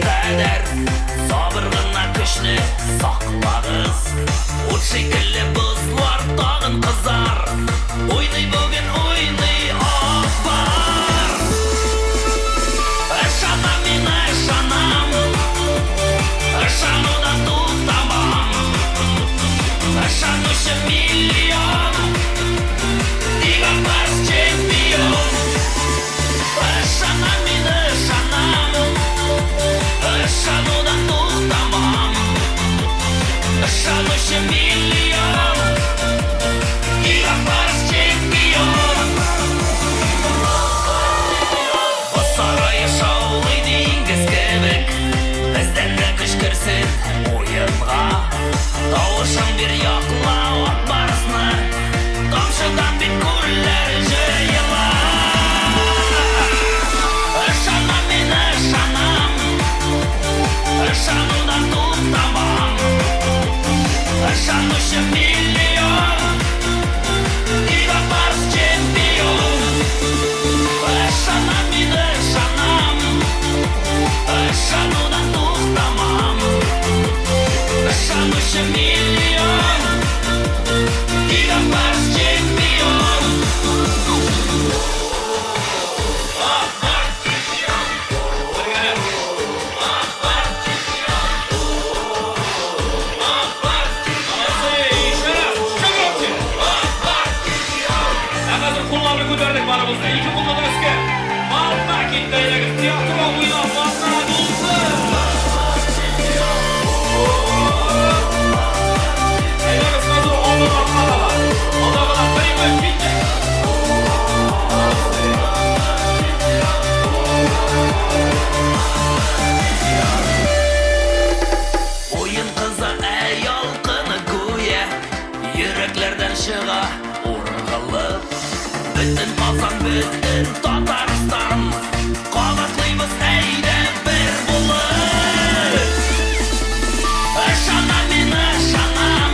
кадәр Сабыр гына көчне саклагыз Ут шикелле бозлар тагын кызар Уйный бүген уйный Ак Барс Ышанам мин ышанам Ышанудан туктамам Ышанучы миллион Тик Ак Барс чемпион Ышанам мин ышанам Ышанудан туктамам Ышанучы миллион Тик Ак Барс чемпион Боз сарае шаулый диңгез кебек Бездән дә көч керсен уенга Тавышың бир якла Ак Барсны Тамчыдан бит күлләр җыела Ышанам мин ышанам Ышанудан туктамам Ышанучы миллион Тик Ак Барс чемпион Ышанам мин ышанам Ышанудан туктамам Ышанучы миллион Тик Ак Барс чемпион Ак Барс чемпион Бергәләп Ак Барс чемпион Ак Барс Молодцы! Еще раз! Еще громче! Ак Барс чемпион Ә хәзер кулларны күтәрдек барыбыз да. Ике кулны да өскә. Алга китте әйдәгез. Театрал уйнап, атна булсын. Әйдәгез, хәзер алдан артка таба. Алда гына бер ике киттек. Молодцы. Уен кыза, ә ялкыны гүя Йөрәкләрдән чыга ургылып Бөтен Казан, бөтен Татарстан Кабатлыйбыз, әйдә бер булып Ышанам мин, ышанам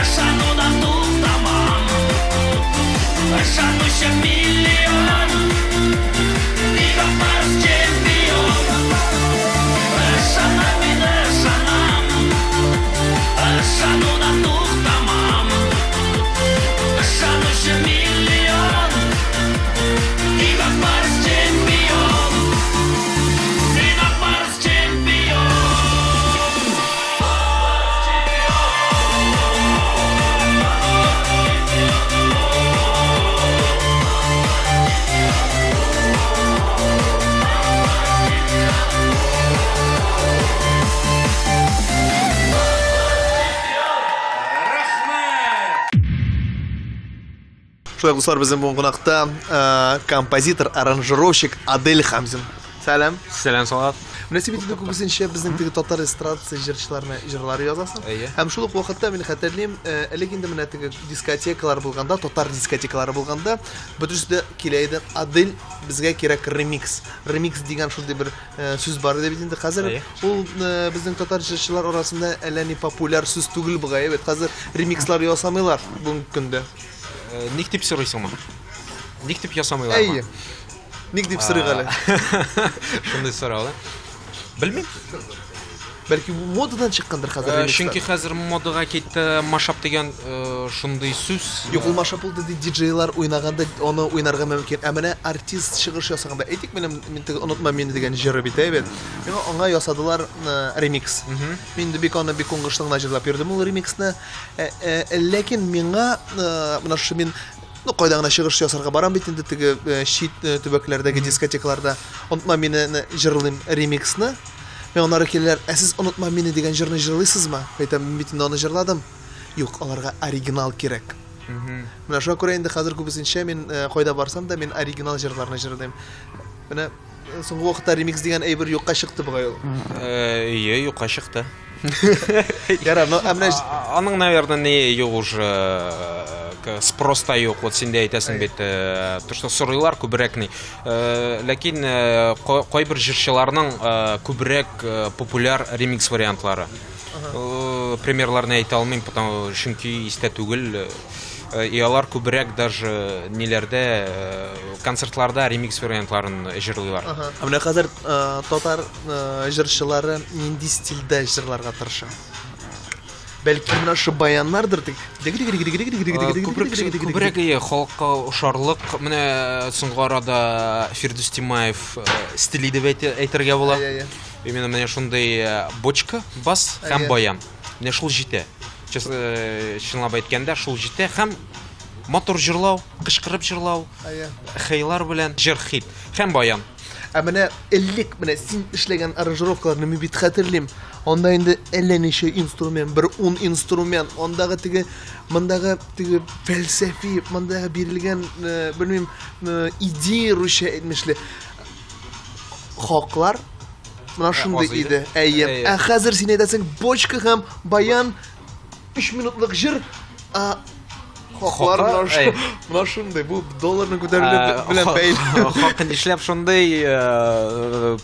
Ышанудан туктамам Ышанучы миллион Тик Ак Барс чемпион Ышанам мин, ышанам Ышанудан туктамам Ышанучы миллион Тик Ак Барс чемпион Син Ак Барс чемпион Рәхмәт! Шулай дуслар, безнең бүген кунакта э, композитор, аранжировщик Адель Хамзин. Сәлам. Сәлам, Салават. Менә син бит инде күбесенчә безнең теге татар эстрадасы җырчыларына җырлар язасың. Әйе. Һәм шул ук вакытта мин хәтерлим, э, элек инде менә теге дискотекалар булганда, татар дискотекалары булганда, бөтенесе дә килә иде. Адель, безгә кирәк ремикс. Ремикс дигән шундый бер э, сүз бар иде бит инде. Хәзер Әйе. ул э, безнең татар җырчылар арасында әллә ни популяр сүз түгел бугай, бит. Хәзер ремикслар ясамыйлар бүгенге көндә. Э, Ник дип сорыйсыңмы? Ник дип ясамыйлармы? Әйе. Ник дип сорыйк әле? Шундый сорау, да? Белмим. Бәлки бу модадан чыккандыр хәзер Э, ремикслар. Чөнки хәзер модага китте машап дигән э, шундый сүз. Юк, ул машап ул диде диджейлар уйнаганда аны уйнарга мөмкин. Ә менә артист чыгыш ясаганда, әйтик, минем мин теге онытма мине дигән җыры бит, әйбәт. Миңа аңа ясадылар э, ремикс. Мин инде бик аны бик уңышлы гына җырлап йөрдем ул ремиксны. Э, э, Ләкин миңа э, менә шушы мин ну кайда гына чыгыш ясарга барам бит инде теге э, чит э, төбәкләрдәге дискотекаларда онытма мине җырлыйм ремиксны. Миңа аннары киләләр, ә сез онытма мине дигән җырны җырлыйсызмы? Әйтәм, мин бит инде аны җырладым. Юк, аларга оригинал кирәк. Менә шуңа күрә инде хәзер күбесенчә мин э, кайда барсам да мин оригинал җырларны җырлыйм. Менә э, соңгы вакытта ремикс дигән әйбер юкка чыкты бугай ул. Э, Әйе, юкка чыкты. Ярар, ну, ә менә Аның, наверное, не юк уже, э, спрос та юк. Вот син дә әйтәсең бит, э, то, что сорыйлар күбрәк ни. Э, Ләкин э, кайбер җырчыларның э, күбрәк э, популяр ремикс вариантлары. Э, Примерларны әйтә алмыйм, потому чөнки истә түгел. И алар күбрәк даже ниләрдә, концертларда ремикс вариантларын җырлыйлар. Ә менә хәзер татар җырчылары нинди стильдә җырларга тырыша? Бәлки менә шул баяннардыр дип. Күбрәк, күбрәк ие, халыкка ошарлык. Менә соңгы арада Фирдүс Тимаев стиле дип әйтергә була. Именно менә шундый бочка, бас һәм баян. Менә шул җитә. Чынлап әйткәндә, шул җитә һәм матур җырлау, кычкырып җырлау, хейлар белән җыр хит һәм баян. Ә менә элек менә син эшләгән аранжировкаларны мин бит хәтерлим. Анда инде әллә ничә инструмент, бер ун инструмент, андагы теге мондагы теге фәлсәфи, мондагы бирелгән, белмим, идея русча әйтмешли. Хаклар менә шундый иде. Әйе. Ә хәзер син әйтәсең, бочка һәм баян 3 минутлык җыр, ә хаклар менә шундый. Бу долларның күтәрелүе белән бәйле. Хак нишләп шундый,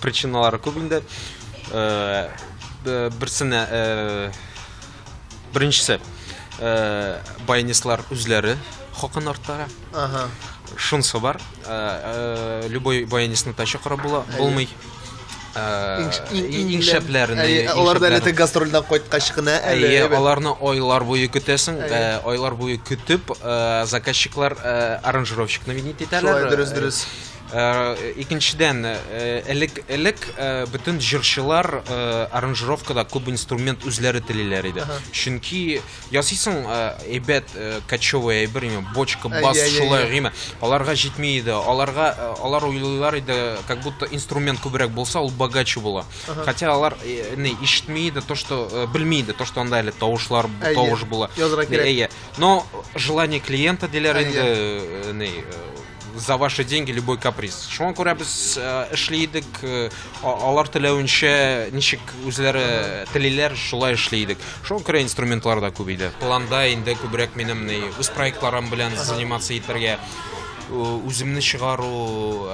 причиналары күп инде. Берсенә, беренчесе, баянистлар үзләре хакын арттыра. Ага. Шунысы бар. Любой баянистны та чакырып була, булмый. Иң шәпләрен. Алар да әле гастрольдән кайткач кына әле. Әйе, аларны айлар буе көтәсең, айлар буе көтеп, заказчиклар аранжировщикны винить итәләр. Шулай, дөрес, дөрес. Икенчедән, элек элек бөтен җырчылар аранжировкада күп инструмент үзләре телиләр иде. Чөнки ясыйсың әйбәт кочевый әйбер, именно бочка, бас, шулай гыйме. Аларга җитми иде. Аларга алар уйлыйлар иде, как будто инструмент күбрәк булса, ул богаче була. Хотя алар не ишетми иде то, что белми иде, то, что анда әле тавышлар, тавыш була. Язырга кирәк. Әйе. Но желание клиента диләр инде, не за ваши деньги любой каприз. Шуңа күрә без эшли идек, алар теләвенчә ничек үзләре телиләр, шулай эшли идек. Шуңа күрә инструментлар да күп иде. Планда инде күбрәк минем үз проектларым белән заниматься итәргә, үземне чыгару,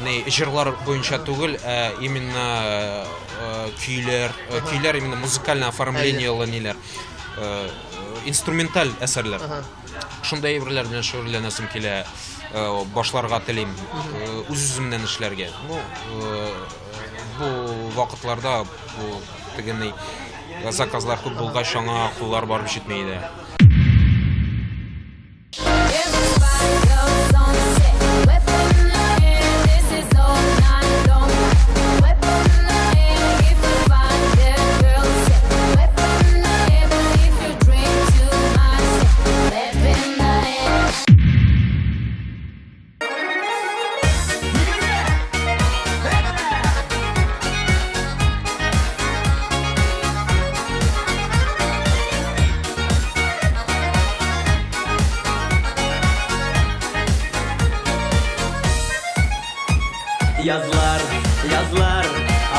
не җырлар буенча түгел, ә именно көйләр, көйләр именно музыкальное оформлениелы ниләр, инструменталь әсәрләр. Шундай әйберләр белән шөгыльләнәсем килә, башларга телим, үз-үземнән эшләргә. Ну, бу вакытларда бу тегене заказлар күп булгач, аңа куллар барып җитми иде. Язлар, язлар,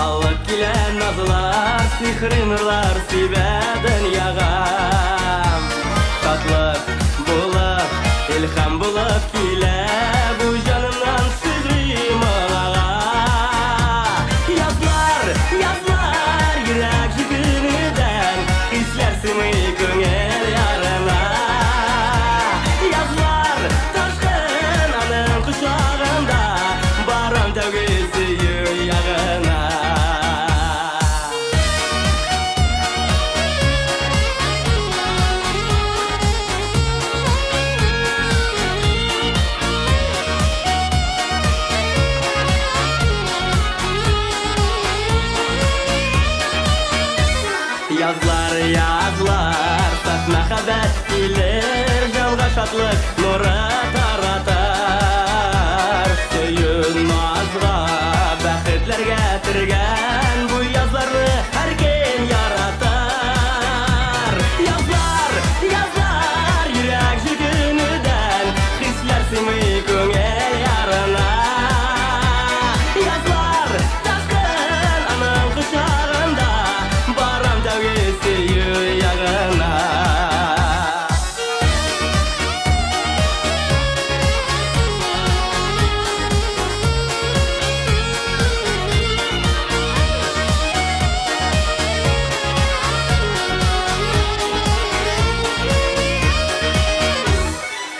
алып килә назлар, сихри нурлар сибә дөньяга. Шатлык булып, илһам булып килә, бу җанымнан сихри моң ага. Язлар, язлар, йөрәк җилкенүдән, хисләр сыймый күңел ярына. Язлар, ташкын аның кочагында, барам тәүге сөю ягына. Язлар, язлар, саф мәхәббәт килер, җанга шатлык нуры таратар. Сөю назга, бәхетләргә төргән бу язларны һәркем яратар. Язлар, язлар, йөрәк җилкенүдән, хисләр сыймый күңел ярына. Язлар, ташкын аның кочагында, барам тәүге сөю ягына.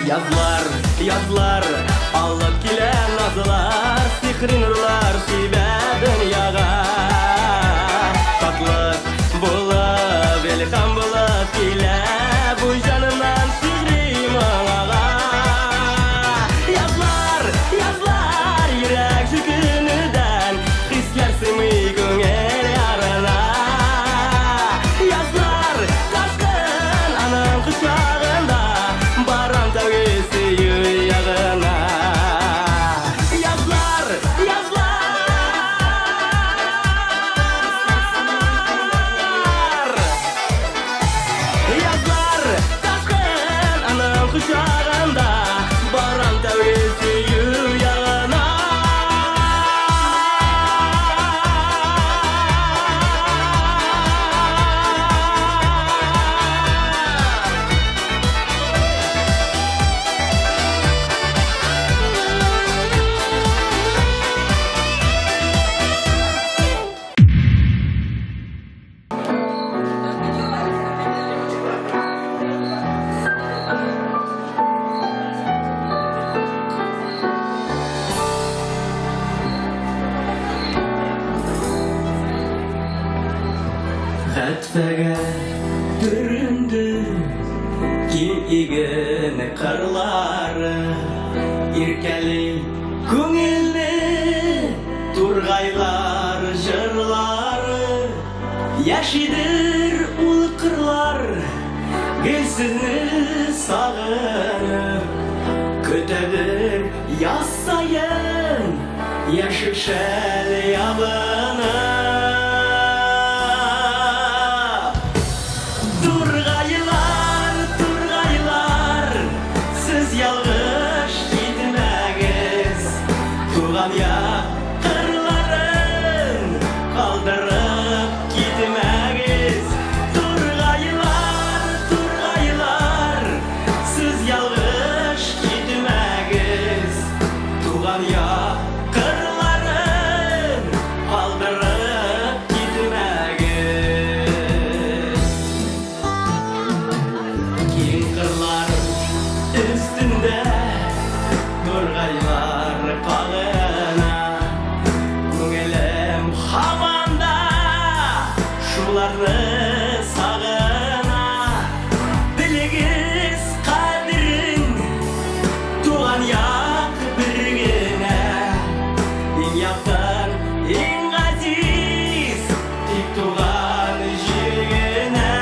Язлар, язлар, алып килә назлар, сихри нурлар сибә дөньяга. Шатлык булып, илһам булып килә, бу җанымнан сихри моң ага. Язлар, язлар, йөрәк җилкенүдән, хисләр сыймый күңел ярына. Язлар, ташкын аның кочагында, барам тәүге сөю ягына. Язлар, язлар! Язлар, ташкын аның кочагында, барам тәүге сөю ягына. Хәтфәгә төренде киң иген кырлары, иркәли күңелне тургайлар җырлары. Яшидер ул кырлар гел сезне сагынып, көтәдер яз саен яшел шәл ябынып. Тургайлар, тургайлар, сез ялгыш китмәгез, туган як кырларын калдырып китмәгез. Тургайлар, тургайлар, сез ялгыш китмәгез, туган як кырларын калдырып китмәгез. Киң кырлар өстендә тургайлар кагына, күңелем һаман да шуларны сагына. Белегез кадерен, туган як бер генә, иң якын, иң газиз, тик туган җир генә.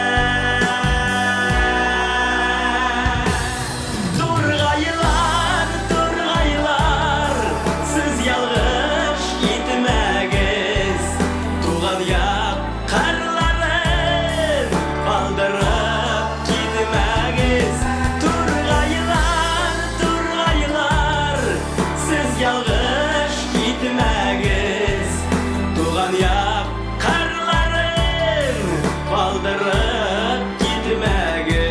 Тургайлар, тургайлар, сез ялгыш китмәгез, туган як кырларын калдырып китмәгез. Тургайлар, тургайлар, сез ялгыш китмәгез, туган як кырларын калдырып китмәгез.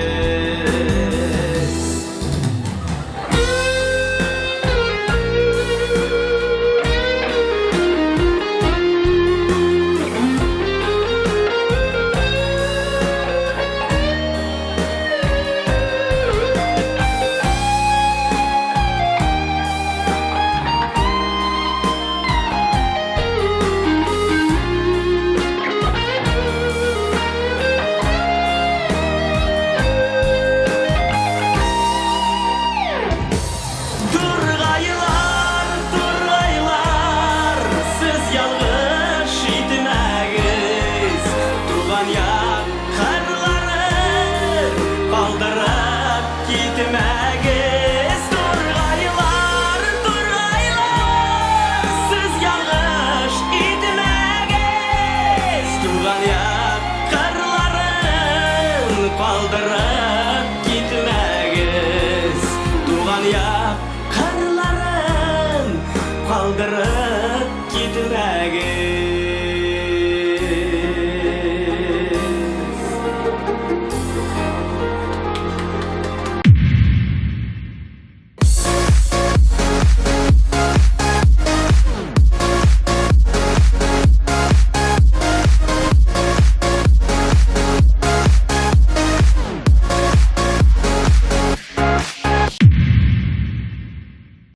Тургайлар, тургайлар, сез ялгыш итмәгез, туган як кырларын калдырып китмәгез. Тургайлар, тургайлар, сез ялгыш итмәгез, туган як кырларын калдырып